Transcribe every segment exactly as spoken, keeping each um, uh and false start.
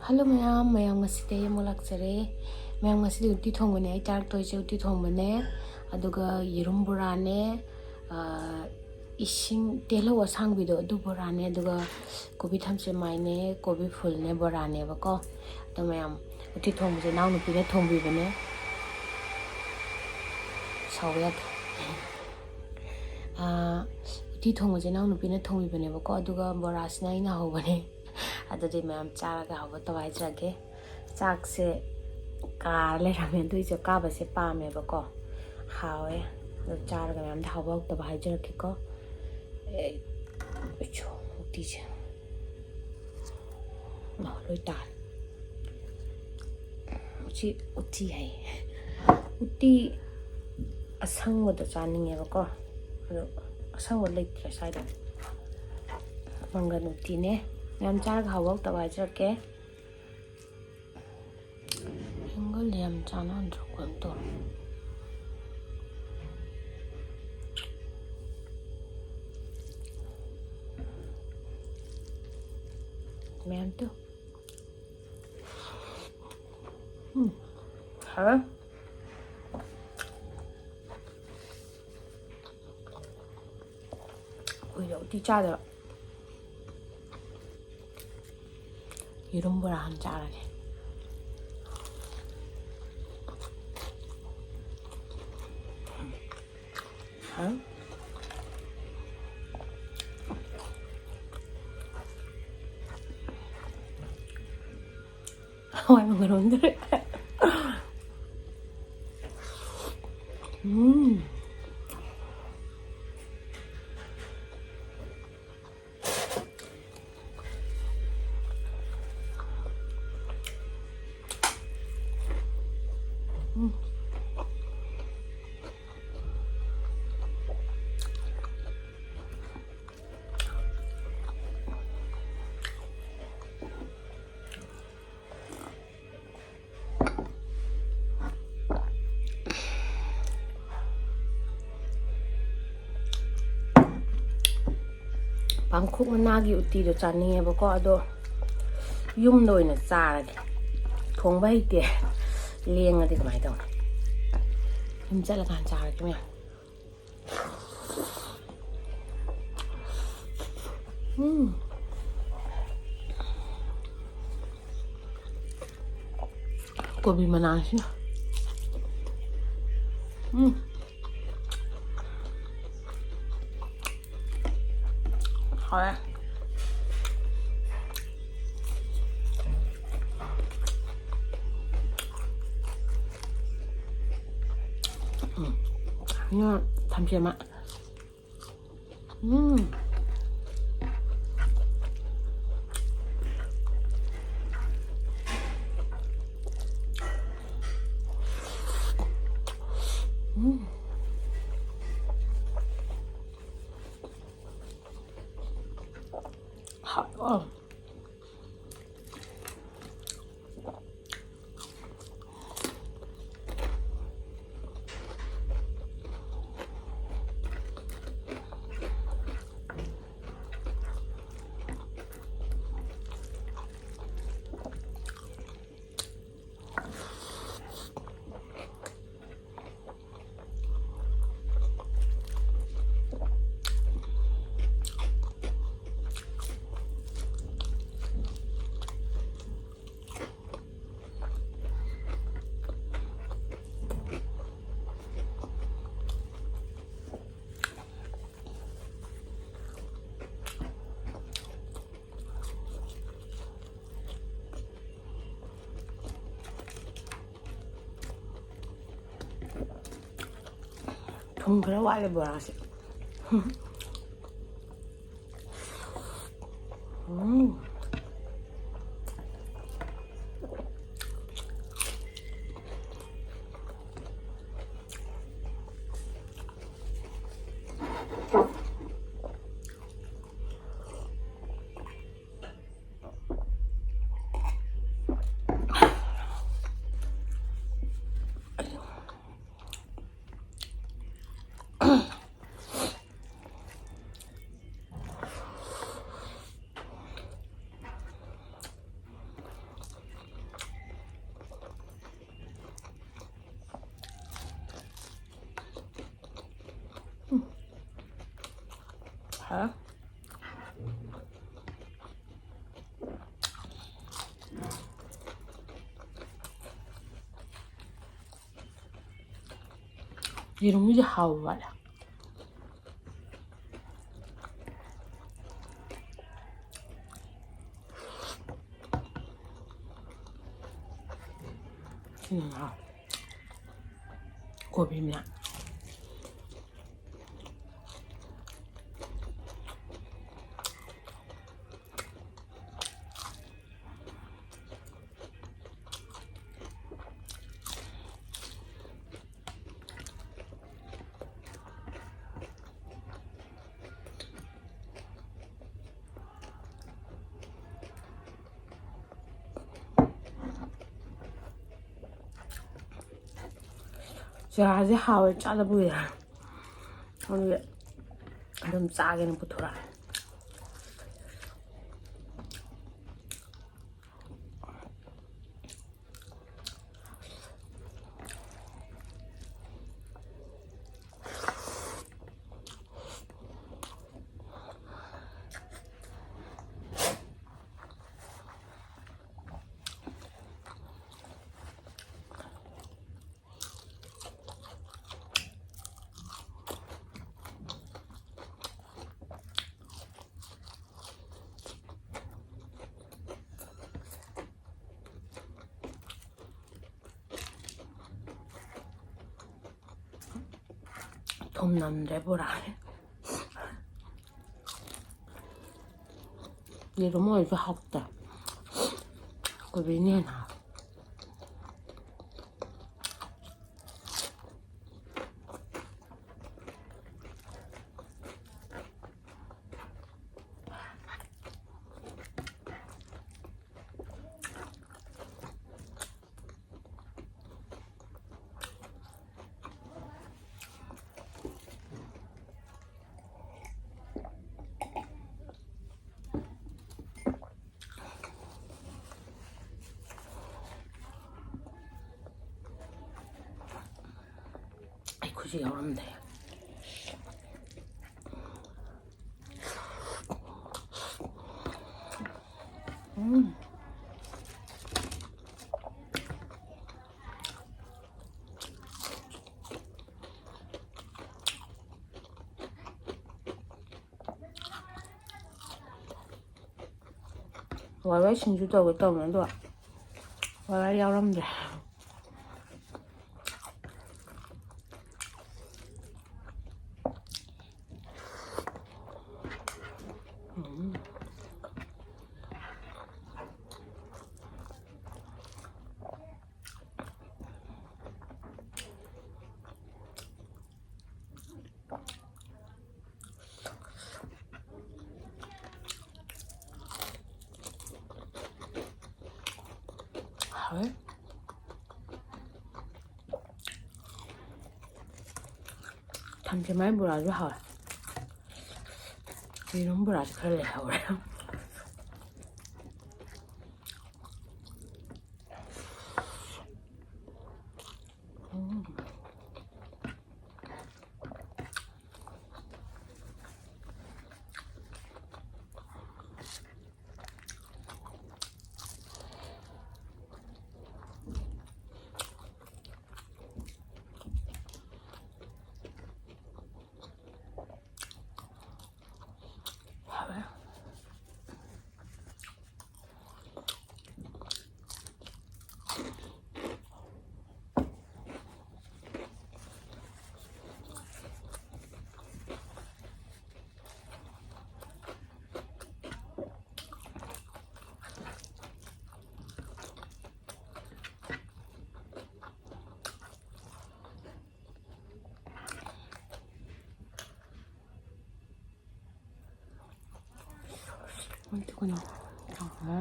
Hello ꯃꯌꯥꯝ, ꯃꯌꯥꯝ ꯉꯁꯤꯗꯤ ꯑꯩ ꯑꯃꯨꯛ ꯂꯥꯛꯆꯔꯦ꯫ ꯃꯌꯥꯝ ꯉꯁꯤꯗꯤ ꯎꯇꯤ ꯊꯣꯡꯕꯅꯦ ꯑꯩ ꯆꯥꯔꯛꯇꯣꯏꯁꯦ, ꯎꯇꯤ ꯊꯣꯡꯕꯅꯦ, ꯑꯗꯨꯒ ꯌꯦꯔꯨꯝ ꯕꯣꯔꯥꯅꯦ, ꯑꯥ, ꯏꯁꯤꯡ ꯇꯤꯜꯍꯧ ꯑꯁꯥꯡꯕꯤꯗꯣ ꯑꯗꯨ ꯕꯣꯔꯥꯅꯦ, ꯑꯗꯨꯒ ꯀꯣꯕꯤ ꯊꯝꯆꯦꯠ ꯃꯥꯏꯅꯦ, ꯀꯣꯕꯤ ꯐꯨꯜꯅꯦ, ꯕꯣꯔꯥꯅꯦꯕꯀꯣ꯫ ꯑꯗꯣ ꯃꯌꯥꯝ ꯎꯇꯤ ꯊꯣꯡꯕꯁꯦ ꯏꯅꯥꯎꯅꯨꯄꯤꯅ ꯊꯣꯡꯕꯤꯕꯅꯦ꯫ ꯁꯥꯎꯕ ꯌꯥꯗꯦ꯫ ꯑꯥ, ꯎꯇꯤ ꯊꯣꯡꯕꯁꯦ ꯏꯅꯥꯎꯅꯨꯄꯤꯅ ꯊꯣꯡꯕꯤꯕꯅꯦꯕꯀꯣ, ꯑꯗꯨꯒ ꯕꯣꯔꯥꯁꯤꯅ ꯑꯩꯅ ꯍꯧꯕꯅꯦ꯫ ꯑꯗꯨꯗꯤ ꯃꯌꯥꯝ ꯆꯥꯔꯒ ꯍꯥꯎꯕ ꯇꯧ ꯍꯥꯏꯖꯔꯛꯀꯦ꯫ ꯆꯥꯛꯁꯦ ꯀꯥꯔ ꯂꯩꯔꯝꯃꯦ, ꯑꯗꯨꯏꯁꯨ ꯀꯥꯕꯁꯦ ꯄꯥꯝꯃꯦꯕꯀꯣ, ꯍꯥꯎꯋꯦ꯫ ꯑꯗꯨ ꯆꯥꯔꯒ ꯃꯌꯥꯝꯗ ꯍꯥꯎꯕ ꯍꯥꯎꯇꯕ ꯍꯥꯏꯖꯔꯛꯀꯦꯀꯣ꯫ ꯑꯦ, ꯎꯏꯁꯣ, ꯎꯇꯤꯁꯦ꯫ ꯃꯥ ꯂꯣꯏ ꯇꯥꯔꯦ꯫ ꯎꯆꯤ, ꯎꯇꯤ ꯍꯥꯏꯌꯦ꯫ ꯎꯇꯤ ꯑꯁꯪꯕꯗꯣ ꯆꯥꯅꯤꯡꯉꯦꯕꯀꯣ꯫ ꯑꯗꯣ ꯑꯁꯪꯕ ꯂꯩꯇ꯭ꯔꯦ ꯁ꯭ꯋꯥꯏꯗ꯫ ꯃꯪꯒꯟ ꯎꯇꯤꯅꯦ꯫ ꯃꯌꯥꯝ ꯆꯥꯔꯒ ꯍꯥꯎꯕ ꯍꯥꯎꯇꯕ ꯍꯥꯏꯖꯔꯛꯀꯦ꯫ ꯍꯤꯡꯒꯜ ꯌꯥꯝ ꯆꯥꯟꯅꯗ꯭ꯔꯣ ꯀꯩꯅꯣ ꯇꯧꯔꯦ꯫ ꯃꯌꯥꯝ ꯇꯨ꯫ ꯎꯝ, ꯍꯥꯎꯋꯦ꯫ ꯀꯨꯏꯔꯦ ꯎꯇꯤ ꯆꯥꯗꯕ꯫ ꯌꯦꯔꯨꯝ ꯕꯣꯔꯥ ꯍꯥꯟꯅ ꯆꯥꯔꯒꯦ꯫ ꯍꯥ? ꯍꯋꯥꯏ ꯃꯪꯒꯜ ꯑꯣꯟꯗꯣꯔꯦ꯫ ꯎꯝ꯫ ꯎꯝ꯫ ꯄꯥꯡꯈꯣꯛ ꯃꯅꯥꯒꯤ ꯎꯇꯤꯗꯣ ꯆꯥꯅꯤꯡꯉꯦꯕꯀꯣ, ꯑꯗꯣ ꯌꯨꯝꯗ ꯑꯣꯏꯅ ꯆꯥꯔꯒꯦ꯫ ꯊꯣꯡꯕ ꯍꯩꯇꯦ꯫ ꯂꯦꯡꯉꯗꯤ ꯀꯃꯥꯏꯅ ꯇꯧꯅꯤ? ꯌꯨꯝ ꯆꯠꯂꯀꯥꯟꯗ ꯆꯥꯔꯒꯦ ꯃꯌꯥꯝ꯫ ꯎꯝ꯫ ꯀꯣꯕꯤ ꯃꯅꯥꯁꯤꯅ꯫ ꯎꯝ꯫ ꯍꯥꯎꯔꯦ꯫ ꯎꯝ꯫ ꯊꯝꯆꯦꯠ ꯑꯃ꯫ ꯎꯝ꯫ ꯎꯝ꯫ ꯍꯥꯎ꯫ ꯊꯨꯝ ꯈꯔ ꯋꯥꯠꯂꯦ ꯕꯣꯔꯥꯁꯦ꯫ ꯎꯝ꯫ ꯌꯦꯔꯨꯝꯁꯦ ꯍꯥꯎꯕ ꯋꯥꯠꯂꯦ꯫ ꯁꯤꯅ ꯉꯥ꯫ ꯀꯣꯕꯤ ꯃꯌꯥꯝ꯫ ꯆꯦꯔꯥꯁꯦ ꯍꯥꯎꯋꯦ, ꯆꯥꯗꯕ ꯀꯨꯏꯔꯦ꯫ ꯑꯗꯨꯒꯤ ꯑꯗꯨꯝ ꯆꯥꯒꯦꯅ ꯄꯨꯊꯣꯔꯛꯑꯦ꯫ ꯊꯨꯝ ꯅꯝꯗ꯭ꯔꯦ ꯕꯣꯔꯥꯁꯦ꯫ ꯌꯦꯔꯨꯝ ꯑꯣꯏꯔꯁꯨ ꯍꯥꯎꯇꯦ꯫ ꯀꯣꯕꯤꯅ ꯍꯦꯟꯅ ꯍꯥꯎꯋꯦ꯫ ꯑꯩ ꯈꯨꯠꯁꯨ ꯌꯥꯎꯔꯝꯗ꯭ꯔꯦ꯫ ꯋꯥꯏ ꯋꯥꯏ ꯁꯤꯡꯖꯨ ꯇꯧꯒꯦ ꯇꯧꯕꯅꯦ, ꯑꯗꯨꯒ ꯋꯥꯏ ꯋꯥꯏ ꯌꯥꯎꯔꯝꯗ꯭ꯔꯦ꯫ ꯎꯝ꯫ ꯍꯥꯎꯋꯦ꯫ ꯊꯝꯆꯦꯠ ꯃꯥꯏ ꯕꯣꯔꯥꯁꯨ ꯍꯥꯎꯋꯦ꯫ ꯌꯦꯔꯨꯝ ꯕꯣꯔꯥꯁꯨ ꯈꯔ ꯂꯩꯍꯧꯔꯦ꯫ ꯎꯝ꯫ ꯍꯥꯎꯋꯦ꯫ ꯃꯣꯏꯗꯤ ꯀꯩꯅꯣ ꯇꯧꯔꯦ꯫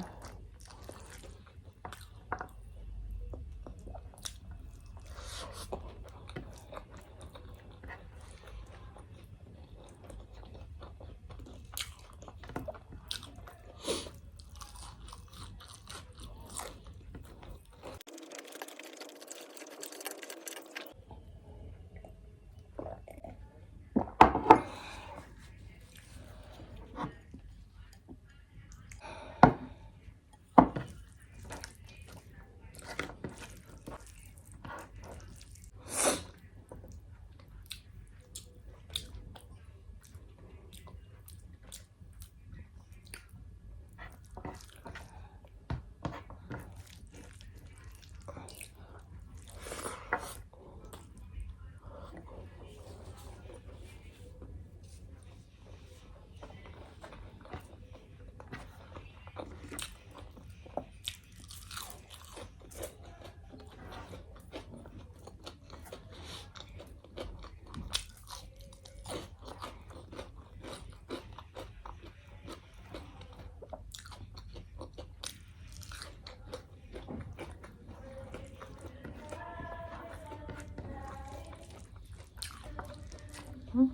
ꯎꯝ꯫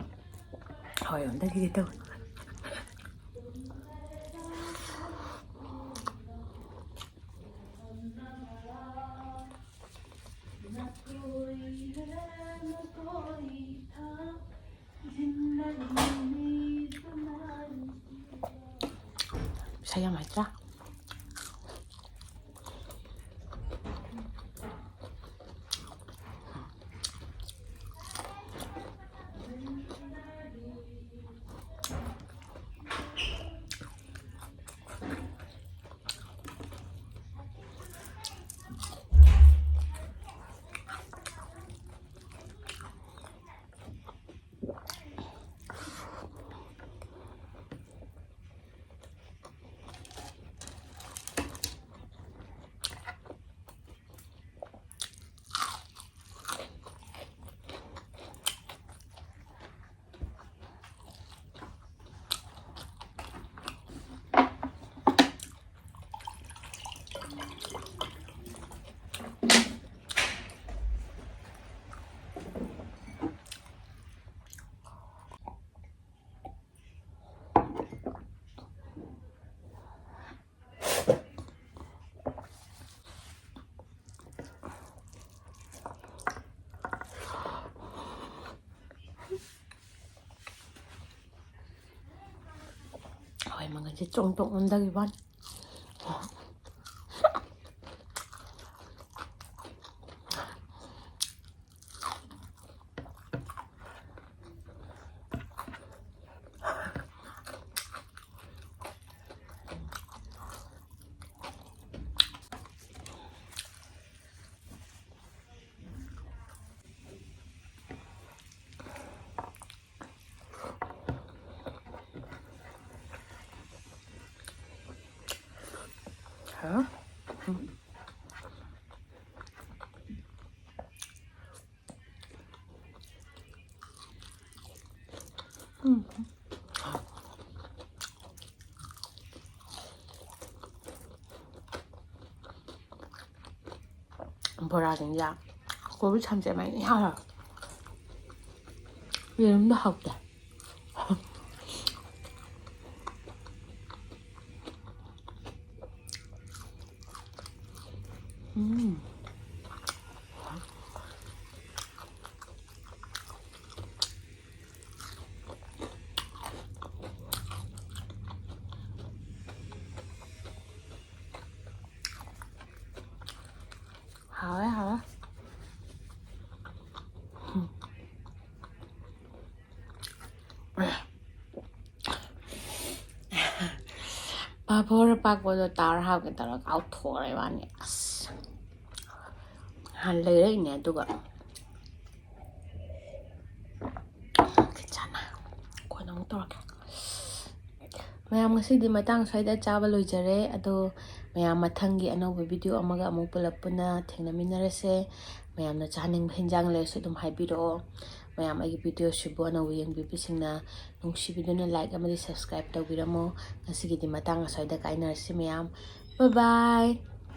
ꯍꯣꯏ, ꯑꯝꯇ ꯄꯤꯒꯦ ꯇꯧ꯫ ꯏꯁꯩ ꯌꯥꯝ ꯍꯩꯇ꯭ꯔꯥ? ꯍꯋꯥꯏ ꯃꯪꯒꯜꯁꯦ ꯆꯣꯡ ꯆꯣꯡ ꯑꯣꯟꯊꯈꯤꯕ ꯋꯥꯅꯤ꯫ ꯍꯥ? ꯎꯝ꯫ ꯕꯣꯔꯥꯁꯤꯡꯁꯦ ꯀꯣꯕꯤ ꯊꯝꯆꯦꯠ ꯃꯍꯤꯅ ꯏꯍꯥꯎ ꯍꯥꯎꯋꯦ꯫ ꯌꯦꯔꯨꯝꯗꯣ ꯍꯥꯎꯇꯦ꯫ ꯎꯝ꯫ ꯍꯥꯎꯋꯦ, ꯍꯥꯎꯋꯦ꯫ ꯄꯥꯐꯣꯔ ꯑꯄꯥꯛꯄꯗꯣ ꯇꯥꯔ ꯍꯥꯞꯀꯦ ꯇꯧꯔꯒ ꯀꯥꯎꯊꯣꯛꯈ꯭ꯔꯦ ꯋꯥꯅꯤ꯫ ꯑꯁ꯫ ꯍꯥꯟꯅ ꯂꯩꯔꯛꯏꯅꯦ ꯑꯗꯨꯒ꯫ ꯈꯤꯠ ꯆꯥꯅ ꯀꯣꯟꯅ ꯑꯃꯨꯛ ꯇꯧꯔꯛꯀꯦ꯫ ꯃꯌꯥꯝ, ꯉꯁꯤꯗꯤ ꯃꯇꯥꯡ ꯁ꯭ꯋꯥꯏꯗ ꯆꯥꯕ ꯂꯣꯏꯖꯔꯦ꯫ ꯑꯗꯣ ꯃꯌꯥꯝ, ꯃꯊꯪꯒꯤ ꯑꯅꯧꯕ video ꯑꯃꯒ ꯑꯃꯨꯛ ꯄꯨꯂꯞ ꯄꯨꯟꯅ ꯊꯦꯡꯅꯃꯤꯟꯅꯔꯁꯦ꯫ ꯃꯌꯥꯝꯅ ꯆꯥꯅꯤꯡꯕ ꯍꯤꯟꯖꯥꯡ ꯂꯩꯔꯁꯨ ꯑꯗꯨꯝ ꯍꯥꯏꯕꯤꯔꯛꯑꯣ꯫ ꯃꯌꯥꯝ, ꯑꯩꯒꯤ videoꯁꯤꯕꯨ ꯑꯅꯧꯕ ꯌꯦꯡꯕꯤꯕꯁꯤꯡꯅ ꯅꯨꯡꯁꯤꯕꯤꯗꯨꯅ like ꯑꯃꯗꯤ subscribe ꯇꯧꯕꯤꯔꯝꯃꯣ꯫ ꯉꯁꯤꯒꯤꯗꯤ ꯃꯇꯥꯡ ꯑꯁ꯭ꯋꯥꯏꯗ ꯀꯥꯏꯅꯔꯁꯤ ꯃꯌꯥꯝ꯫ Bye bye꯫